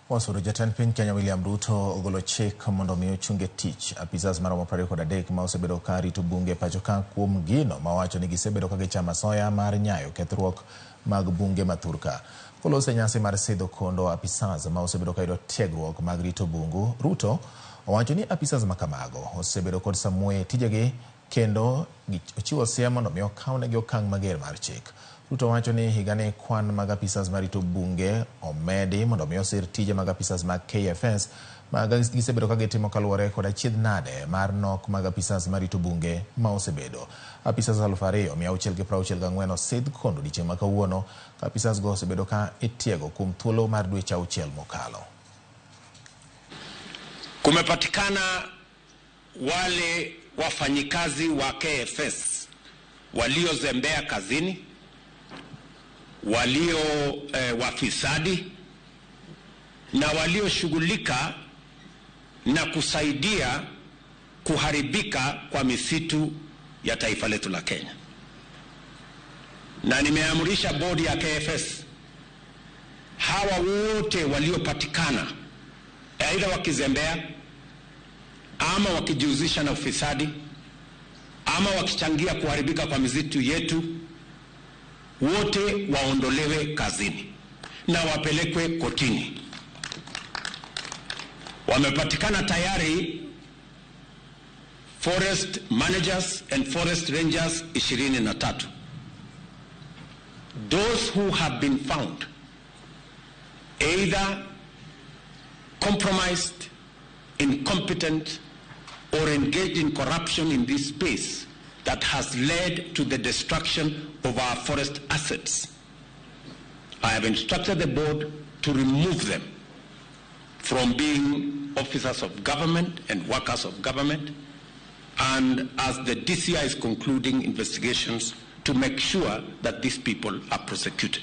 Wasuru jatend piny Kenya William Ruto ogolo chik mondo mi ochung e tich apisas maromo 23 ma osebedo ka rito bunge e pacho ka kuom gino ma wacho ni gisebedo ka gichamo asoya mar nyayo kethruok mag bunge ma thurka. Koloso e nyasi mar sidho kondo apisas ma osebedo ka yudo tiegruok mag rito bungu, Ruto owacho ni apisas ma kamago osebedo kod samuoyo e tijegi kendo ochiwo siem mondo mi okawnegi okang' mager mar chik. Ruto wacho ni higani kwan mag apisas marito bunge omedi mondo mi osir tije mag apisas mag KFS ma gisebedo ka gitimo kaluwore kod achiedh nade mar nok mag apisas marito bunge ma osebedo. Apisas 2664 osidh kondo odiochieng' ma kawuono ka apisas go osebedo ka itiego kuom thuolo mar dweche auchiel mokalo. Kumepatikana wale wafanyikazi wa KFS waliozembea kazini, walio wafisadi na walioshughulika na kusaidia kuharibika kwa misitu ya taifa letu la Kenya. Na nimeamrisha bodi ya KFS hawa wote waliopatikana aidha wakizembea ama wakijihusisha na ufisadi ama wakichangia kuharibika kwa misitu yetu, wote waondolewe kazini na wapelekwe kotini. Wamepatikana tayari forest managers and forest rangers 23. Those who have been found either compromised, incompetent, or engaged in corruption in this space that has led to the destruction of our forest assets, I have instructed the board to remove them from being officers of government and workers of government, and as the DCI is concluding investigations to make sure that these people are prosecuted.